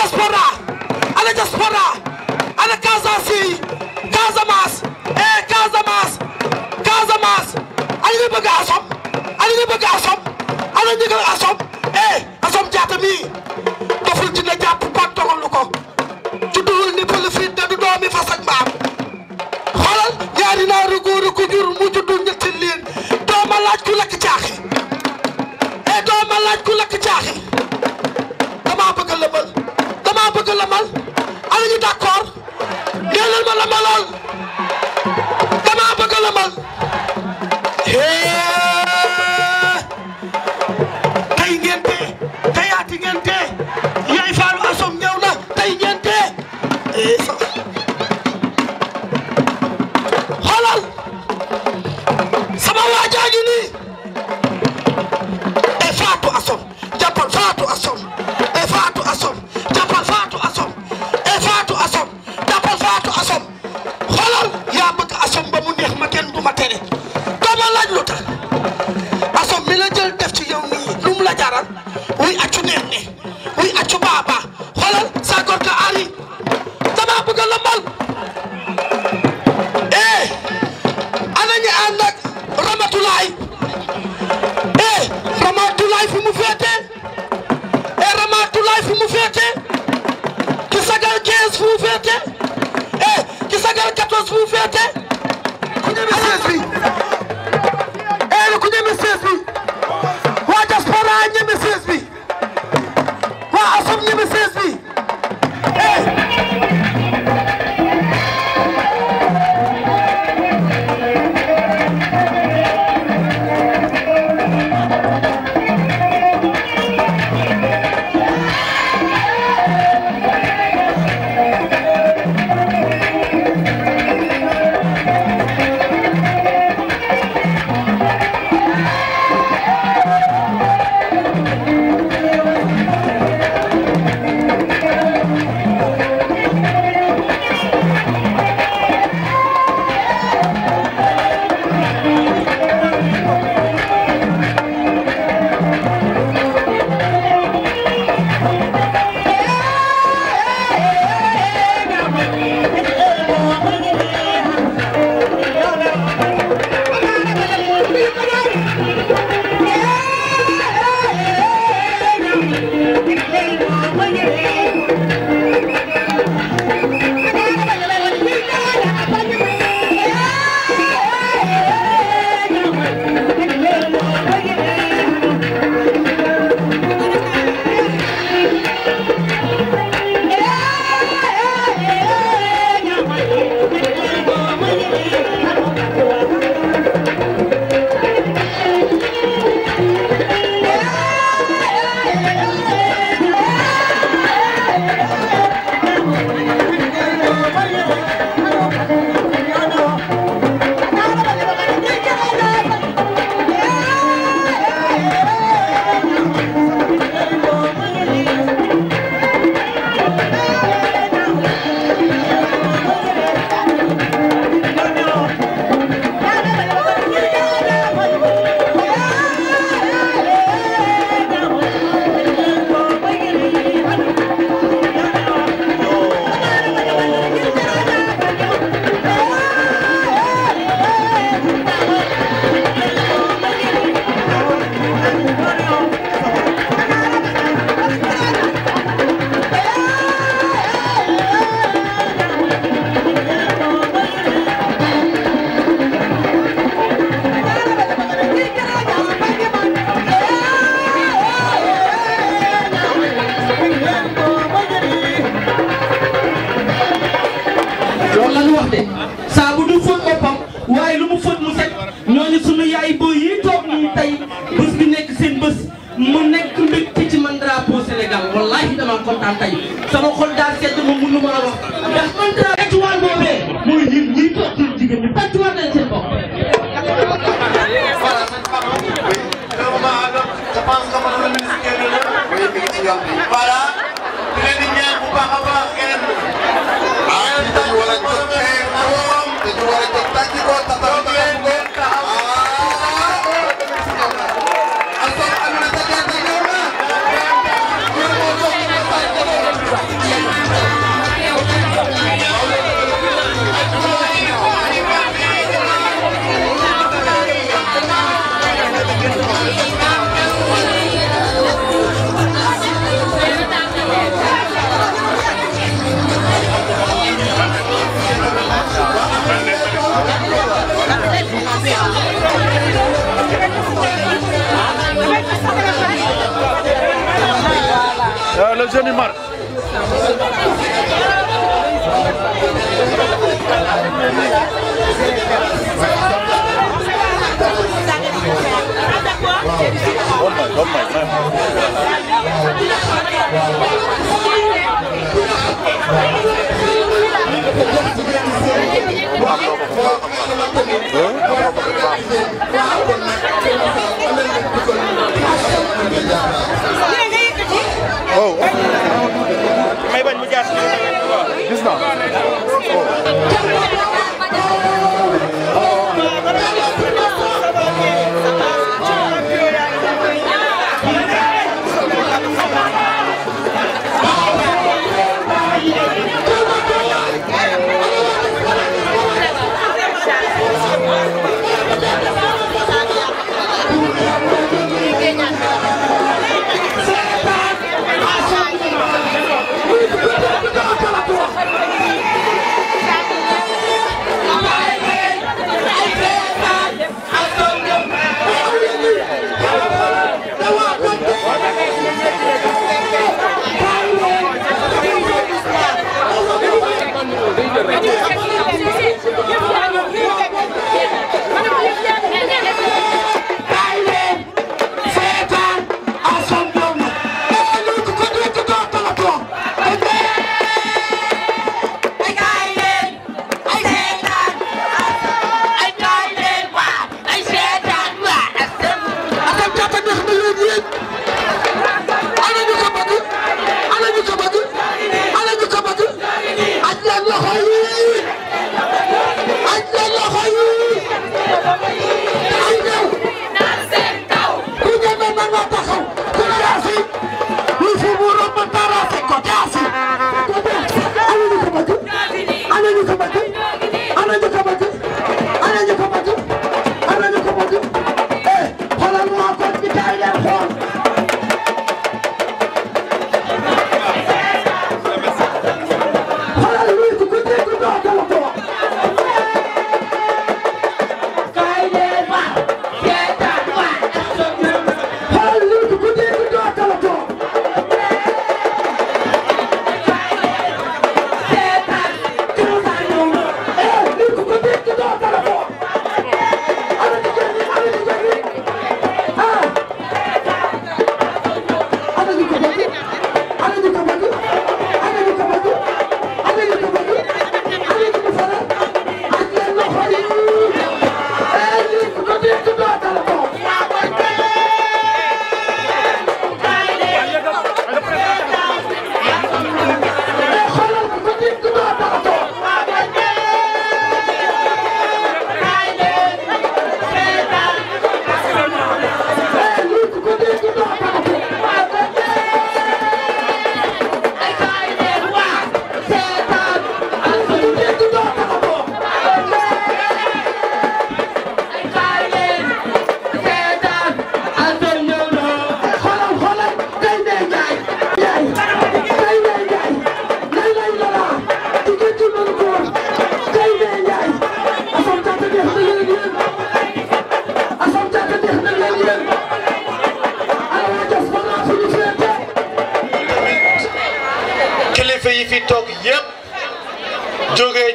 diaspora ana Casamance Casamance ana ñu bëgg Assom ana ñu bëgg Assom Diatta mi doful dina jàpp pat dogal lu ko judduwul ni pël fi da du doomi fas ak mbaam xoolal ñaari naaru góor ku jur mu juddu ñetti liin dooma laaj ku lakk caaxi dooma laaj ku lakk caaxi dama bëgg lëmal ana ñu d'accord neelal ma lëmalal dama bëgg lëmal tey ngente teyaati ngente yaay faalu Assom ñëw na tey ngente xoolal sama waajaa ngi nii Fatou Assom jàppal Fatou Assom Fatou Assom jàppal Fatou Assom Fatou Assom jàppal Fatou Assom xoolal yaa bëgg Assom ba mu neex ma kenn du ma tere dama laaj lu tax Assom mi la jël def ci yow nii lu mu la jaral wuy accu neex ne wuy accu baaba xoolal sa góor ka ari dama bëgg la mal ana ñi ànd ak Ramatulaay Ramatulaay fu mu féete Ramatulaay fu mu féete ki sagal 15 fu mu féete ki sagal 14 fu mu féete ku ñeme 16 bi ku ñeme 16 bi waa diaspora ñeme 16 bi waa Assom ñeme 16 bi kontaan tey sama xol daal sedd ma mënu ma la wax ndax man dara étoile boobee mooy ñun ñuy toog ci jigéen ñi tàccuwaat nañ seen bopp. voilà di leen di ñaan bu baax a baax ngeen dañu war a jóg dañu war a jóg tàcc ko taxaw ko may bañ mu jaar ci gis naa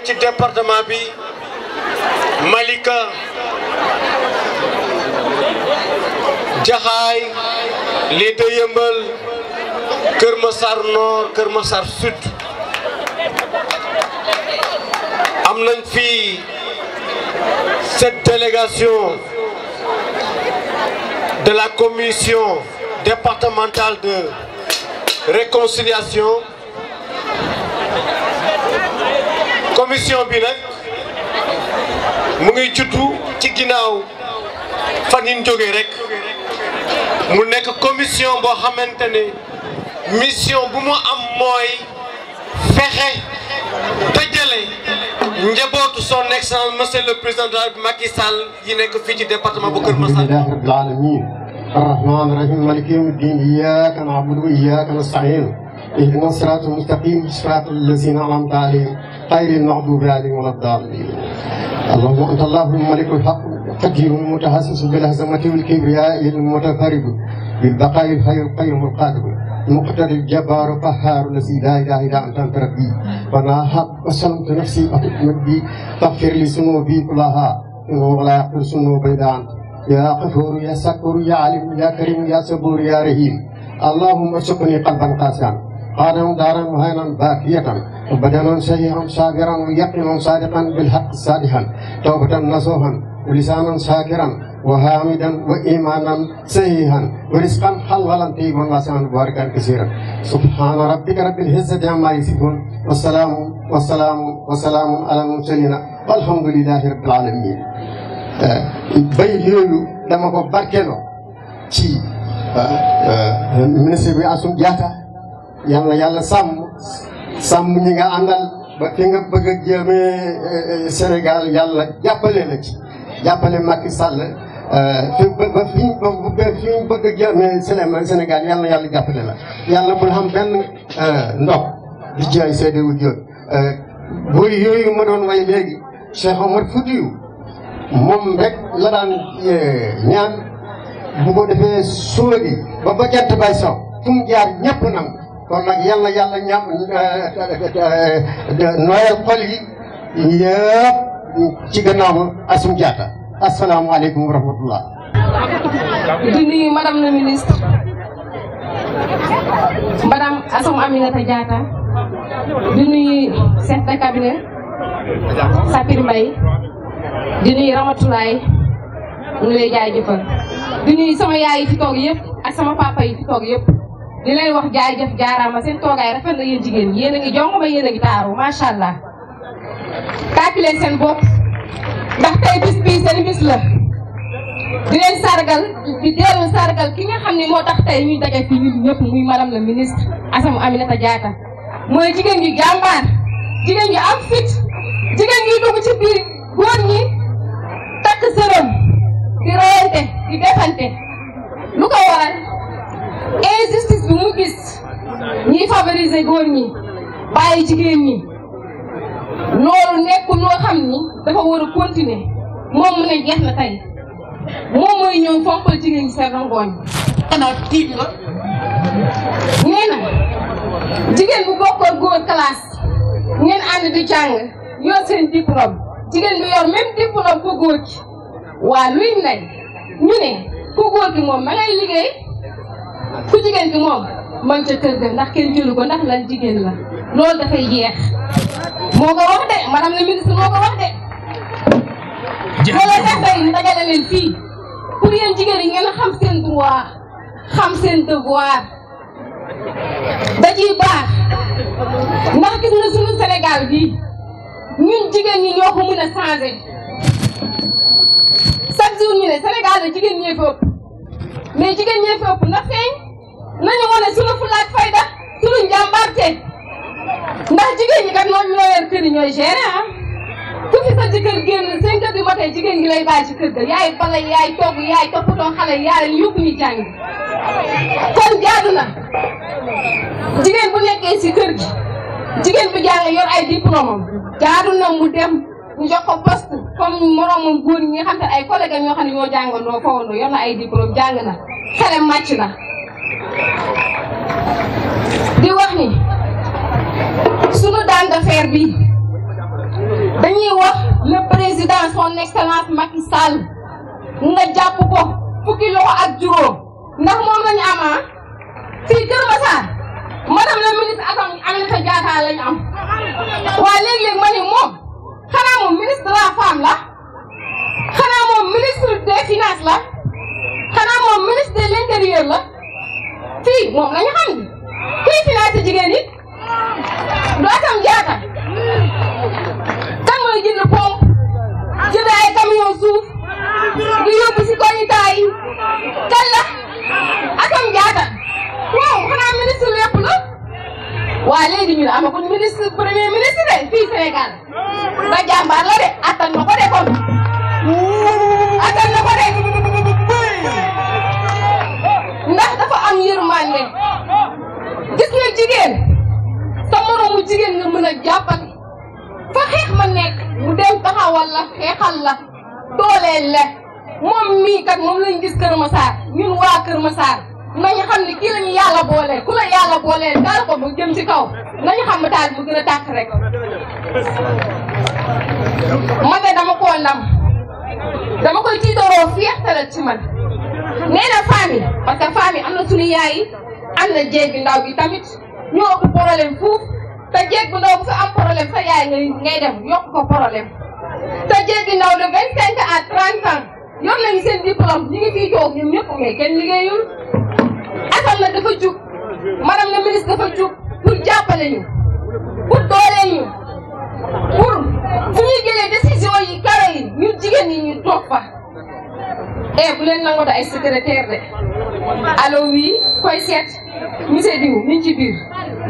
ci département bi Malika Jaxaay lii de Yeumbeul Kër Massar Nord Kër Massar Sud am nañ fi cette délégation de la commission départementale de réconciliation. Commission bi nag mu ngi juddu ci ginnaaw fan yi ñu jógee rek mu nekk commission boo xamante ne mission bu mu am mooy fexe dajale njabootu son excellence monsieur le président de la République Macky Sall yi nekk fii ci département bu Kër Massar. alhamdulillahi rabbil alamin arrahmanir rahim maliki yawmiddin iyyaka na'budu wa iyyaka nasta'in اهدنا الصراط المستقيم صراط الذين انعمت عليهم غير المغضوب عليهم ولا الضالين اللهم انت الله الملك الحق القدير المتحسس بالهزمه والكبرياء المتفرد بالبقاء الحي القيوم القادر مقتدر الجبار قهار الذي لا اله الا انت ربي وانا حق وسلمت نفسي اطلب بي تغفر لي ذنوبي كلها انه لا يغفر الذنوب الا انت يا غفور يا شكور يا عليم يا كريم يا صبور يا رحيم اللهم ارزقني قلبا قاسيا قادم دارا مهينا باكية وبدنا سيئا صابرا ويقينا صادقا بالحق صالحا توبة نصوحا ولسانا شاكرا وحامدا وإيمانا صحيحا ورزقا حلالا طيبا واسعا مباركا كثيرا سبحان ربك رب العزة عما يصفون والسلام على المرسلين والحمد لله رب العالمين. bay yooyu dama ko barkeeloo ci ministre bi Assome Diatta yàlla sàmm ñi nga àndal ba fi nga bëgg a jëmee Sénégal yàlla jàppale la ci jàppale Macky Sall fi ñu bëgg a jëmee Sénégal yàlla jàppale la yàlla bul xam benn ndox di jaay Seydou Diop booy yooyu ma doon way léegi Cheikh Omar Foutiyou moom rek la daan ñaan bu ko defee suba gi ba jant bay sow fu mu jaar ñëpp nangu kon nag yàlla ñam nooyal xol yi yëpp ci gannaaw Assome Diatta asalaamaaleykum wa rahmatullah. di nuyu madame la ministre madame Assome Aminata Diatta di nuyu chef de cabinet Sapir Mbaye di nuyu Ramatoulaye ñu lay jaajëfal di nuyu sama yaay yi fi toog yëpp ak sama papa yi fi toog yëpp di leen wax jaajëf jaaraama seen toogaay rafet na yéen jigéen yéen a ngi jongo ba yéen a ngi taaru macha allah tàcc leen seen bopp ndax tey bis bii seen bis la di leen sargal di dellu sargal ki nga xam ne moo tax tey ñuy daje fii ñun ñëpp muy madame la ministre Assome Aminata Diatta mooy jigéen ñi jàmbaar jigéen ñi am fit jigéen ñi dugg ci biir góor ñi takk sërëm di royante di defante lu ko waral injustice bi mu gis ñiy favoriser góor ñi bàyyi jigéen ñi loolu nekkul loo xam ni dafa war a continuer moom mu ne jeex na tey moom mooy ñëw fompal jigéen ñi seen rangooñ xanaa tiit nga nee na jigéen bu bokkoon góor classe ngeen ànd di jàng yor seen diplôme jigéen bi yor même diplôme ku góor ki waa luy nay ñu ne ku góor ki moom ma ngay liggéey ku jigéen ki moom man ca kër ga ndax kenn jëlu ko ndax lan jigéen la loolu dafay jeex moo ko wax de madame la ministre moo ko wax de loolu tax tey ñu dajale leen fii pour yéen jigéen yi ngeen xam seen droit xam seen devoir da ciy baax ndax gis nga sunu Sénégal bii ñun jigéen ñi ñoo ko mën a changé chaque jour ñu ne Sénégal la jigéen ñee fi ëpp mais jigéen ñee fi ëpp na feeñ nañu wane sunu fulaak fayda sunu njàmbaarte ndax jigéen ñi kat ñoo yor kër yi ñooy gérer ah ku fi sa jëkkër génn 5 heures du matin jigéen ñi lay bàyyi ci kër ga yaay bala yaay togg yaay toppatoo xale yaay leen yóbbu ñu jàng kon jaadu na jigéen bu nekkee si kër gi jigéen bu jàng yor ay diplôme jaadu na mu dem ñu jox ko poste comme moromam góor ñi nga xam ne ay collègues ñoo xam ne ñoo jàngandoo fawandoo yor na ay diplôme jàng na xelam màcc na di wax ni sunu daan d'affaire bi dañuy wax le président son excellence Macky Sall nga jàpp ko fukki loxo ak juróom ndax moom lañu am fii Kër Massar madame la ministre Assome Aminata Diatta lañu am waa léeg-léeg ma ni moom xanaa moom ministre de la femme la xanaa moom ministre des finances la xanaa moom ministre de l'intérieur la fii moom lañu xam ni kuy financé jigéen yi du Assome Diatta kan mooy jënd pompe jënd ay camion suuf di yóbbu si koñitaay yi kan la Assome Diatta waaw xanaa ministre lépp la waa léegi ñu ne amagul ministre premier ministre de fii Sénégal ba jàmbaar la de attan na ko de kon attan na ko de ndax dafa am yërmande gis nga jigéen sa moromu jigéen nga mën a jàppale fa xeex ma nekk mu dem taxawal la xeexal la dooleel la moom mii kat moom lañ gis Kër Massar ñun waa Kër Massar nañu xam ne kii la ñu yàlla booleel ku la yàlla booleel daal ko mu jëm ci kaw nañu xam ne daal mu gën a tàkk rek. man de dama koo ndam dama koy tiitaroo fierté la ci man nee na famille parce que famille am na suñu yaay yi am na jéeg bi ndaw bi tamit ñoo ëpp problème fuuf te jéeg bu ndaw bu fa am problème sa yaay ngay dem yokk ko problème te jéeg bi ndaw de 25 à 30 ans yor nañu seen diplôme ñu ngi fii toog ñoom ñëpp mais kenn liggéeyul. Assome nag dafa jug madame la ministre dafa jug pour jàppale ñu pour dooleel ñu pour fu ñuy jëlee décision yi kawe yi ñun jigéen ñi ñu toog fa. bu leen nangoo ay secrétaire de allo oui koy seet monsieur Diou mi ngi ci biir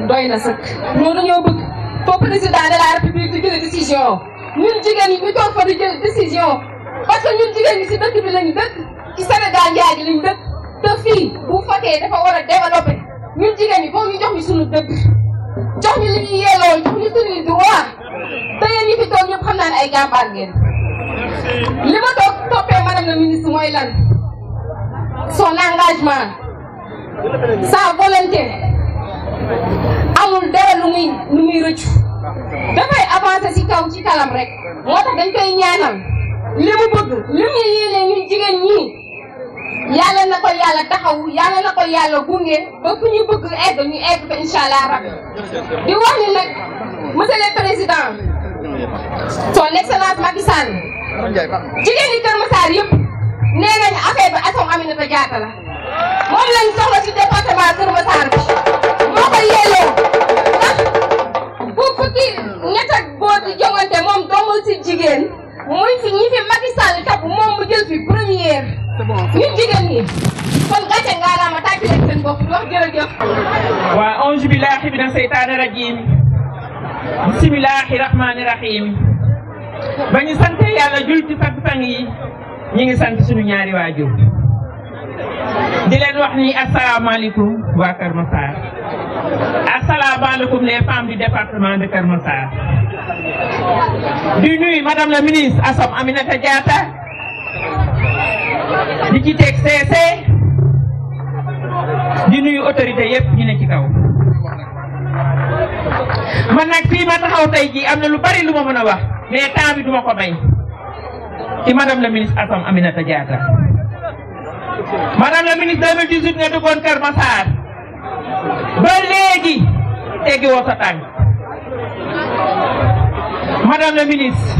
doy na sëkk. ñoo dañoo bëgg foo président de la république di jël décision ñun jigéen ñi ñu toog fa di jël décision parce que ñun jigéen ñi si dëkk bi lañu dëkk ci Sénégal njaay gi lañu dëkk te fii bu fekkee dafa war a développer ñun jigéen ñi foog ñu jox ñu suñu dëkk jox ñu li ñu yelloo jox ñu suñu droit te yéen ñi fi toog ñëpp xam naa ne ay jàmbaar ngeen. li ma toog toppee madame la ministre mooy lan son engagement sa volonté amul dara lu muy rëccu dafay avancer ci kaw ci kalam rek moo tax dañ koy ñaanal li mu bëgg li mu yéene ñun jigéen ñi yàlla na ko yàlla taxawu yàlla na ko yàlla gunge ba fu ñu bëgg egg ñu egg fa incha allah rabbi di wax ni nag monsieur le président son excellence Macky Sall jigéen ñi Kër Massar yëpp nee nañu affaire bi Assome Aminata Diatta la moom lañ soxla ci département Kër Massar bi moo ko yelloo ndax bu fukki ñett ak góor di jongante moom dongul ci jigéen muy fi ñi fi Macky Sall tabb moom mu jël fi première ñun jigéen ñi kon gàcce ngaaraama tàcc leen seen bopp di wax jërëjëf. waa auzu billahi mina seytaani rajim bismillahi rahmani rahim ba ñu sant yàlla jul ci sang yi ñi ngi sant suñu ñaari waajur di leen wax ni asalaamaaleykum waa Kër Massar asalaamaaleykum les femmes du département de Kër Massar di nuyu madame la ministre Assome Aminata Diatta di ci teg CC di nuyu autorité yëpp ñu ne ci kaw man nag fii ma taxaw tey jii am na lu bari lu ma mën a wax mais temps bi duma ko may ci madame la ministre Assome Aminata Diatta madame la ministre 2018 nga duggoon Kër Massar ba léegi teggi woo sa tànk madame la ministre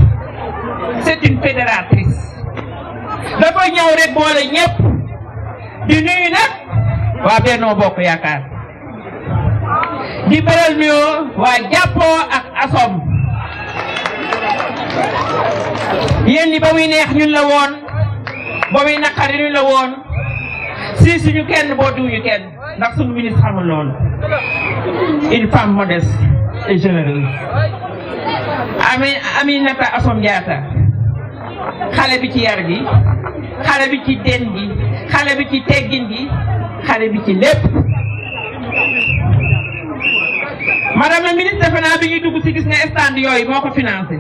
c'est une fédératrice dafa ñëw rek boole ñëpp di nuyu nag waa Benno Bokk Yaakaar di beral nuyoo waa jàppoo ak Assome yéen ni ba muy neex ñun la woon ba muy naqari ñun la woon si suñu kenn boo duñu kenn ndax suñu ministre xamul loolu une femme modeste et généreuse Aminata Assome Diatta xale bi ci yar gi xale bi ci den gi xale bi ci teggin gi xale bi ci lépp madame la ministre defe naa bi ñuy dugg si gis nga stand yooyu moo ko financé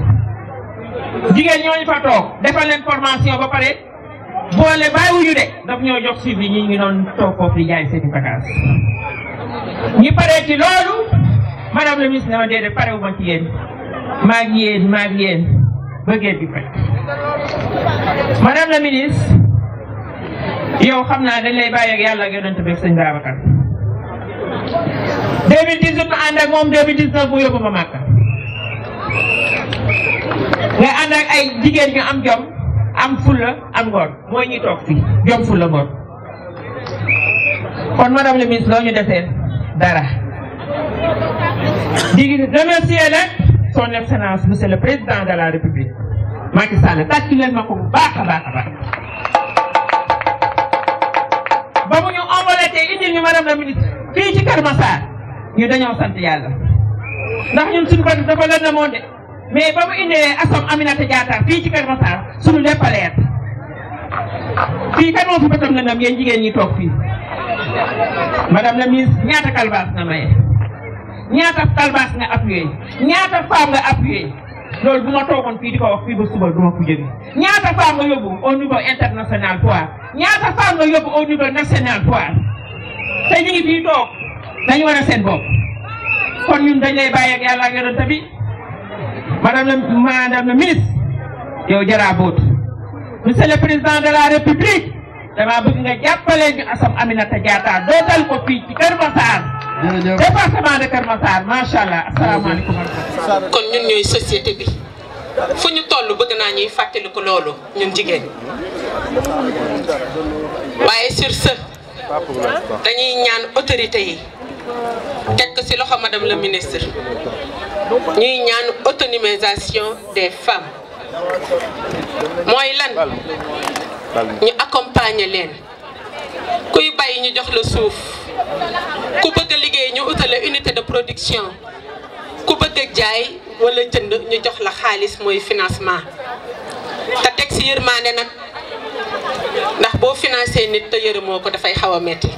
jigéen ñooñu fa toog defal leen formation ba pare boole bàyyiwuñu de daf ñoo jox suivi ñi ngi doon toog foofu di jaay seen bagage ñi paree ci loolu madame la ministre dama déedéet parewuma ci yéen maa ngi yéen bëggee bi fekk madame la ministre yow xam naa dañ lay bàyyi ak yàlla ak yonent bi sëñ Babacar 2018 ma ànd ak moom 2019 mu yóbbu ma Màkka nga ànd ak ay jigéen ñu am jom am fulla am ngor mooy ñuy toog fii jom fulla ngor kon madame la ministre loo ñu deseen dara di remercier nag son excellence monsieur le président de la république Macky Sall tàccu leen ma ko bu baax a baax a baax ba mu ñu envolété indil ñu madame la ministre fii ci Kër Massar ñu dañoo sant yàlla ndax ñun suñu bët dafa leen a monde mais ba mu indee Assome Aminata Diatta fii ci Kër Massar suñu lépp a leer fii kan moo fi bëtam lëndëm yéen jigéen ñi toog fii madame la ministre ñaata kalbaas nga maye ñaata kalbaas nga appuyé ñaata femme nga appuyé loolu bu ma toogoon fii di ko wax fii ba suba du ma ko jóge ñaata femme nga yóbbu au niveau international foire ñaata femme nga yóbbu au niveau national foire te ñu ngi fii toog dañu war a seen bopp kon ñun dañ lay bàyyi ak yàlla ak yonent bi madame la ministre yow jaraboot monsieur le président de la république dama bëgg nga jàppale ñu Assome Aminata Diatta dootal ko fii ci Kër Massar département de Kër Massar macha allah asalaamaaleykum. kon ñun ñooy société bi fu ñu toll bëgg naa ñuy fàttali ko loolu ñun jigéen waaye sur ce dañuy ñaan autorité yi teg ko ci loxo madame le ministre ñuy ñaan autonomisation des femmes mooy lan ñu accompagner leen kuy bay ñu jox la suuf ku bëgg a liggéey ñu utale unité de production ku bëgg a jaay wala jënd ñu jox la xaalis mooy financement te teg ci yërmande nag ndax boo financé nit te yërëmoo ko dafay xaw a metti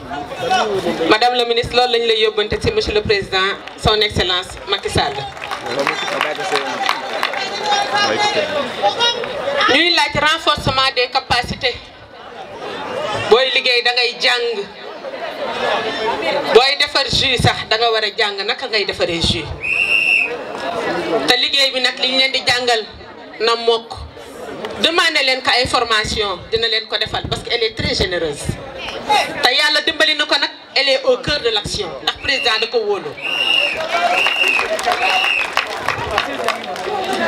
madame la ministre loolu lañ lay yóbbante ci monsieur le président son excellence Macky Sall ñuy laaj renforcement des capacités booy liggéey da ngay jàng booy defar jus sax da nga war a jàng naka ngay defaree jus te liggéey bi nag liñ leen di jàngal na mokk demandé leen ko ay formation dina leen ko defal parce que elle est très généreuse te yàlla dimbali na ko nag elle est au cœur de l'action ndax président da ko wóolu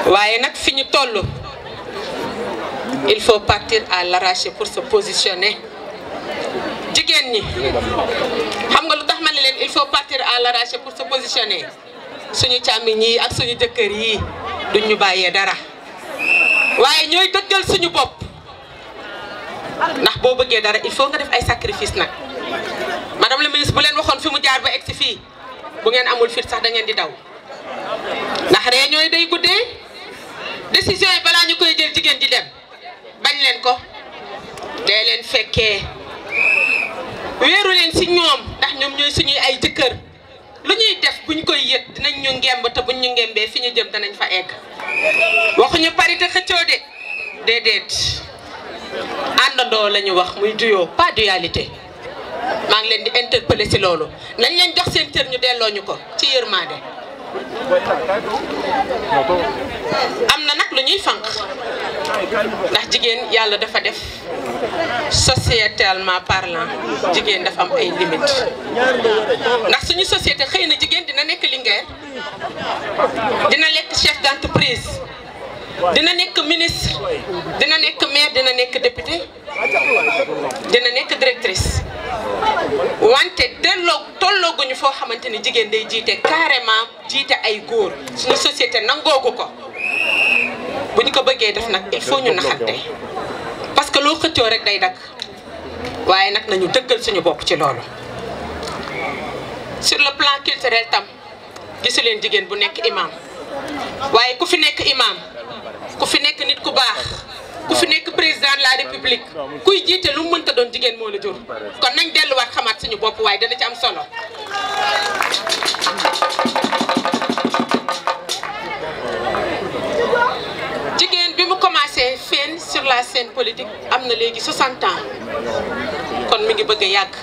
waaye nag fi ñu toll il faut partir à l'arraché pour se positionner jigéen ñi xam nga lu tax ma ne leen il faut partir à l'arraché pour se positionner suñu càmmiñ yi ak suñu jëkkër yi duñ ñu bàyyee dara waaye ñooy dëggal suñu bopp ndax boo bëggee dara il faut nga def ay sacrifice nag madame la ministre bu leen waxoon fi mu jaar ba egsi fii bu ngeen amul fit sax da ngeen di daw ndax réunion yi day guddee décision yi balaa ñu koy jël jigéen ji dem bañ leen ko dee leen fekkee wéeru leen ci ñoom ndax ñoom ñooy suñuy ay jëkkër lu ñuy def buñ koy yëg dinañ ñu ngemb te buñ ñu ngembee fi ñu jëm danañ fa egg waxuñu parité xëccoo de déedéet àndandoo la ñu wax muy duyoo pas dualité maa ngi leen di interpeller ci loolu nañ leen jox seen cër ñu delloo ñu ko ci yërmande am na nag lu ñuy fànq ndax jigéen yàlla dafa def sociétalement parlant jigéen dafa am ay limites ndax suñu société xëy na jigéen dina nekk linguère dina nekk chef d'entreprise dina nekk ministre dina nekk maire dina nekk député dina nekk directrice wante tollooguñu foo xamante ni jigéen day jiite carrément jiite ay góor suñu société nangoogu ko bu ñu ko bëggee def nag il faut ñu naxante parce que loo xëccoo rek day dakk waaye nag nañu dëggal suñu bopp ci loolu. sur le plan culturel tam gisu leen jigéen bu nekk imam waaye ku fi nekk imam ku fi nekk nit ku baax ku fi nekk président de la république kuy jiite lu mu mënta doon jigéen moo la jur kon nañ delluwaat xamaat suñu bopp waaye dana ci am solo. jigéen bi mu commencé feeñ sur la scène politique am na léegi 60 ans kon mi ngi bëgg a yàgg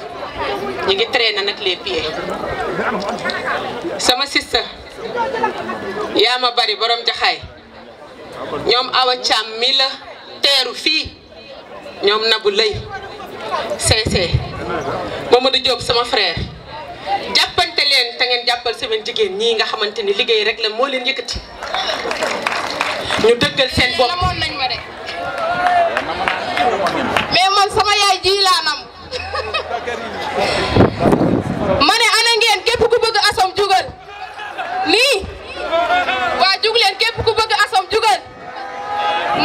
ñu ngi traîner nag les pieds sama sister yaa ma bari borom jaxaay ñoom Awa Thiam mi la teeru fii ñoom Nabou Lay CC Mamadou Diop sama frère jàppante leen te ngeen jàppal sama jigéen ñii nga xamante ni liggéey rek la moo leen yëkkati ñu dëggal seen bopp. namoon nañ ma de mais man sama yaay ji laa nam ma ne ana ngeen képp ku bëgg Assome jugal nii waa jug leen képp ku bëgg Assome jugal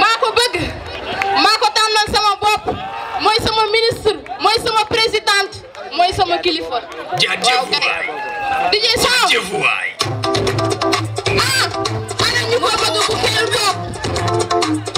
maa ko bëgg maa ko tànnal sama bopp mooy sama ministre mooy sama présidente mooy sama kilifa. waaw kay DJ Sow ah ana ñu ko bëgg ku kenn toog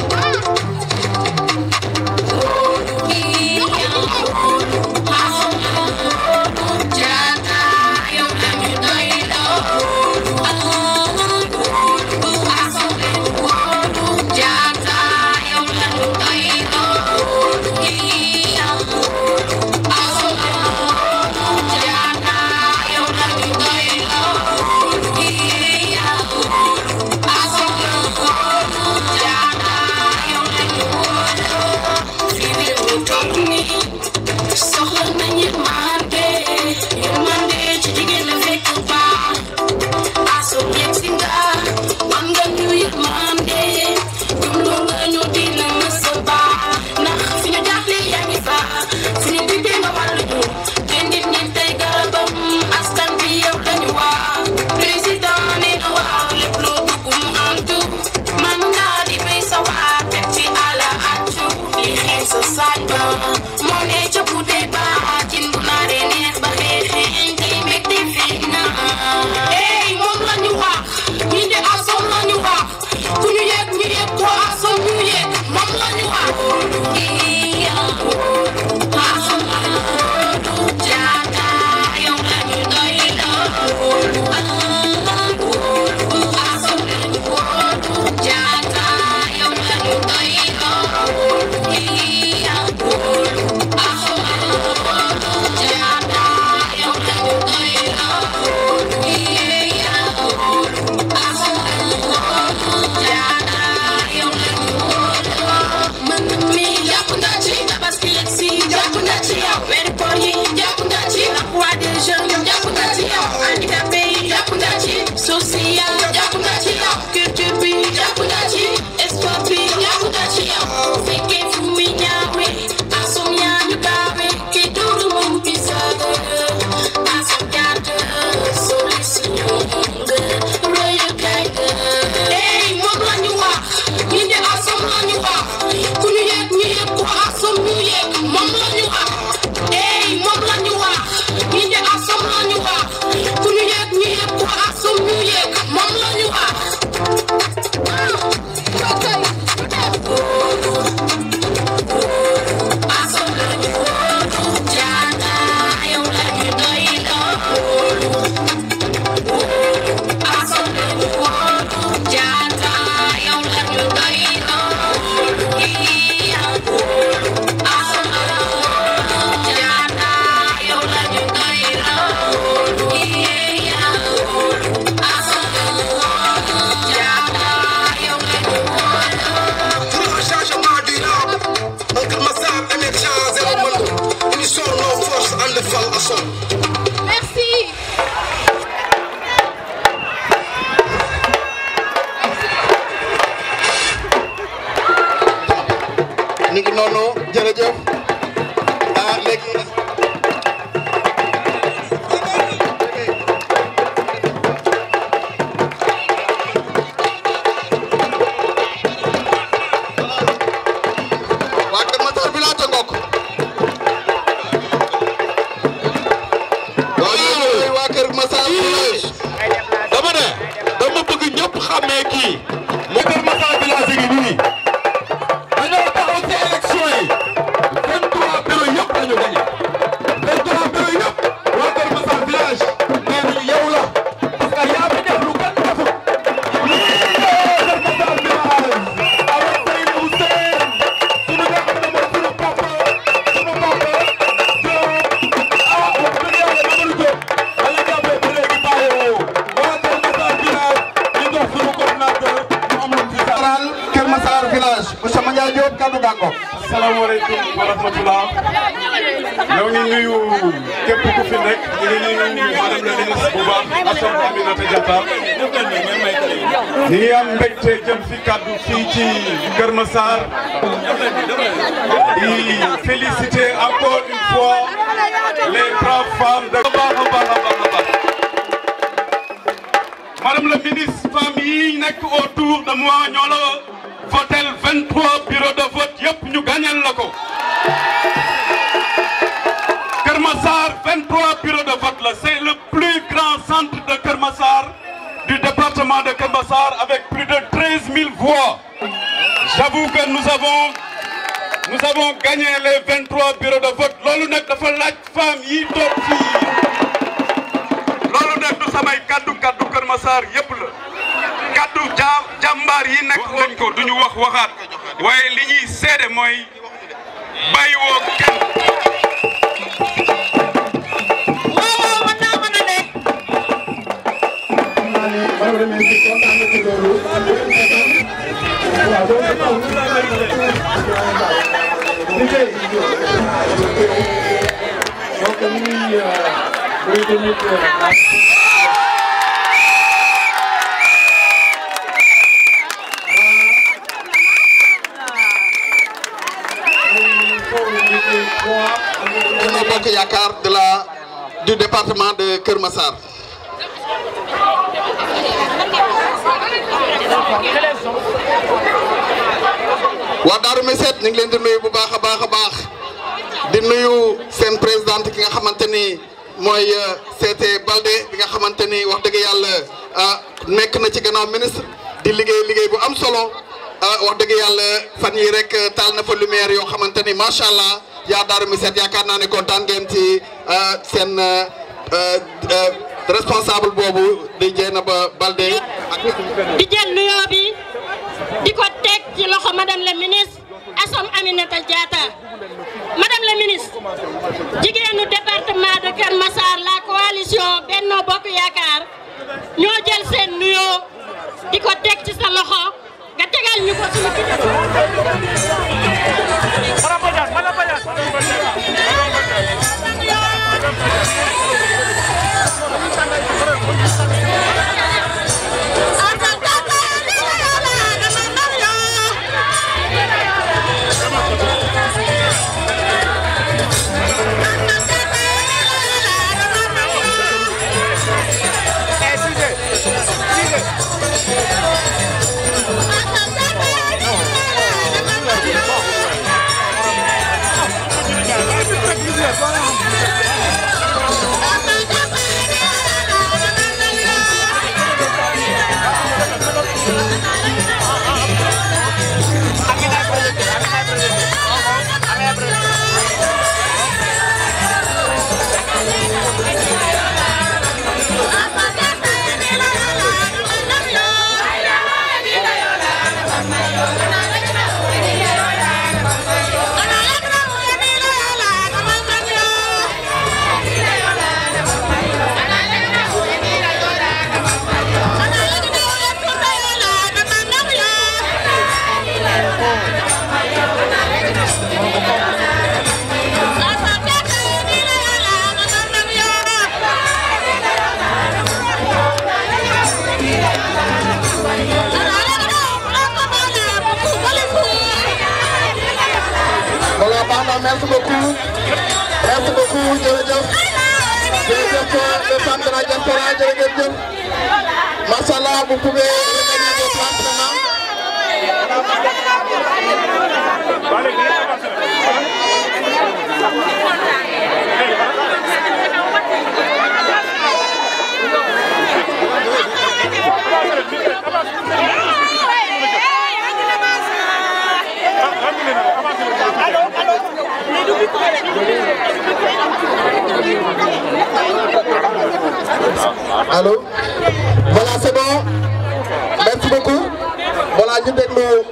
noonu jërëjëf léegi waa Kër Massar village ngok waa Kër Massar village dama ne dama bëgg ñëpp xàmmee kii mu Kër Massar village gi nii dañoo taxaw ci élection yi 23 bureau yëpp lañu gagné 23 bureau yëpp waa Kër Massar village nee nañu yow la parce que yaa fi def lu kenn deful Kër Massar village avec Seydou Sène suñu nga xam ne mooy suñu papa Diop wax dëgg yàlla Mamadou Diop wala jàppee ba léegi bàyyiwoo waa Kër Massar village ñu jox suñu coordinateur mu am lu fi général Kër Massar village monsieur Mandiaye Diop kaddu gàngo. asalaamaaleykum wa rahmatulah ñoo ngi nuyu képp ku fi nekk ñu ngi nuyu madame la ministre bu baax Assome Aminata Diatta ñu ngi am mbégte jëm fi kaddu fii ci Kër Massar di féliciter encore une fois les braves femmes de baax a baax a baax a baax madame la ministre femmes yi nekk autour de moi ñoo la votel 23 bureaux de vote yëpp ñu gagnal la ko Kër Massar 23 bureaux de vote la c'est le plus grand centre de Kër Massar du département de Kër Massar avec plus de 13 000 voix j'avoue que nous avons gagné les 23 bureaux de vote loolu nag dafa laaj femmes yi toog fii loolu nag du samay kaddu Kër Massar yëpp la kaddu jàmbaar yi nekk nañ ko duñu wax waxaat waaye li ñuy seede mooy bàyyiwoo kenn. waaw mën naa mën a ne. Benno Bokk Yaakaar du département de Kër Massar. waa Darou Messet ñu ngi leen di nuyu bu baax a baax a baax di nuyu seen présidente ki nga xamante ni mooy CT Balde bi nga xamante ni wax dëgg yàlla nekk na ci gannaaw ministre di liggéey bu am solo wax dëgg yàlla fan yi rek taal na fa lumière yoo xamante ni macha allah yaa Darou Messet yaakaar naa ne kontaan ngeen ci seen responsable boobu di Dieynaba Balde ak di jël nuyoo bi di ko teg ci loxo madame la ministre Assome Aminata Diatta madame la ministre jigéenu département de Kër Massar la coalition Benno Bokk Yaakaar ñoo jël seen nuyoo di ko teg ci sa loxo nga tegal ñu ko suñu merci beaucoup jërëjëf les femmes de la diaspora jërëjëf machallah vous pouvez regagner vos places maintenant. Allô? Voilà, c'est bon. Merci beaucoup. Voilà, ñu déglu.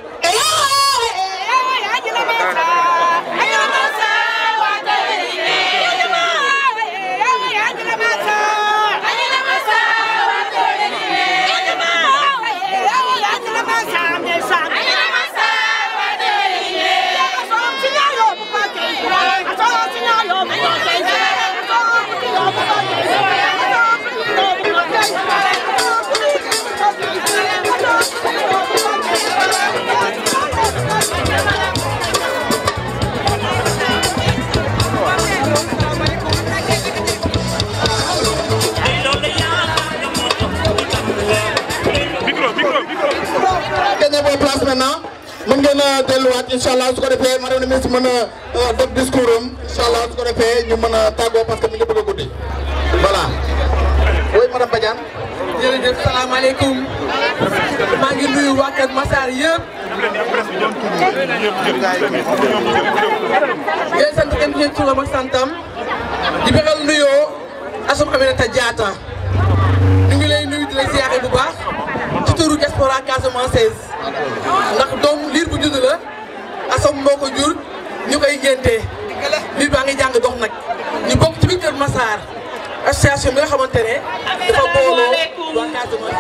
Gagné vos places maintenant. Mën ngeen a delluwaat incha allah su ko defee madame la ministre mën a def discours am incha allah su ko defee ñu mën a tàggoo parce que mi ngi bëgg a guddi voilà. oui madame Badiane. jërëjëf salaamaaleykum maa ngi nuyu waa Kër Massar yëpp. di sant kenn ku nekk turam ak santam di beral nuyoo Assome Aminata Diatta ñu ngi lay nuyu di la ziyaare bu baax ci turu diaspora Casamance ndax doom liir bu judd la Assome moo ko jur ñu koy ngénte liir baa ngi jàng dox nag ñu bokk ci biir Kër Massar association bi nga xamante ne dafa booloo waa Casamance.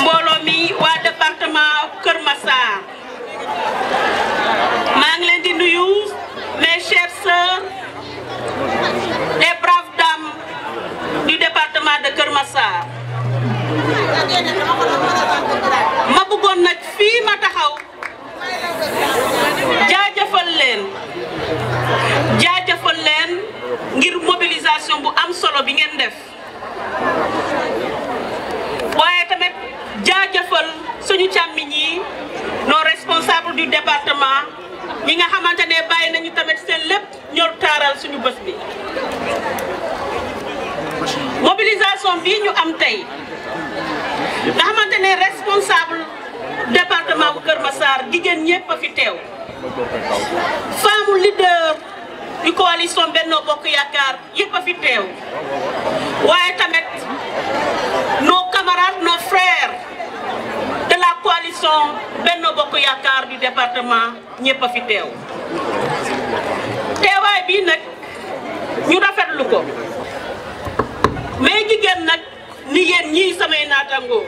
mbooloo mi waa département Kër Massar maa ngi leen di nuyu mes chères sœurs les braves dames du département de Kër Massar ma bëggoon nag fii ma taxaw jaajëfal leen ngir mobilisation bu am solo bi ngeen def waaye tamit jaajëfal suñu càmmiñ yi nos responsables du département ñi nga xamante ne bàyyi nañu tamit seen lépp ñor taaral suñu bés bi mobilisation bii ñu am tey nga xamante ne responsable département bu Kër Massar jigéen ñëpp a fi teew femme leader du coalition Benno Bokk Yaakaar yëpp a fi teew waaye tamit nos camarades nos frères de la coalition Benno Bokk Yaakaar du département ñëpp a fi teew teewaay bii nag ñu rafetlu ko mais jigéen nag ni yéen ñii samay naatangoo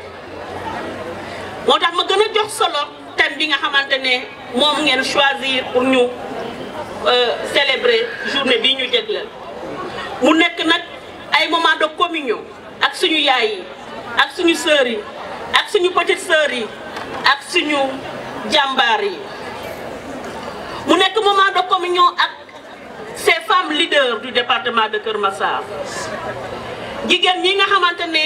moo tax ma gën a jox solo thème bi nga xamante ne moom ngeen choisir pour ñu célébrer journée bii ñu jégleel mu nekk nag ay moment de communion ak suñu yaay yi ak suñu sœurs yi ak suñu petites sœurs yi ak suñu jàmbaar yi mu nekk moment de communion ak ces femmes leaders du département de Kër Massar jigéen ñi nga xamante ne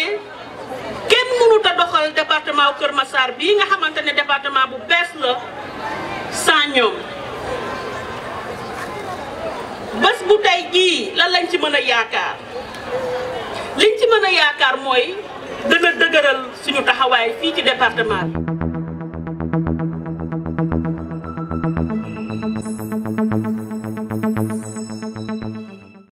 kenn mënut a doxal département Kër Massar bii nga xamante ne département bu bees la sans ñoom bés bu tey jii lan lañ ci mën a yaakaar liñ ci mën a yaakaar mooy gën a dëgëral suñu taxawaay fii ci département bi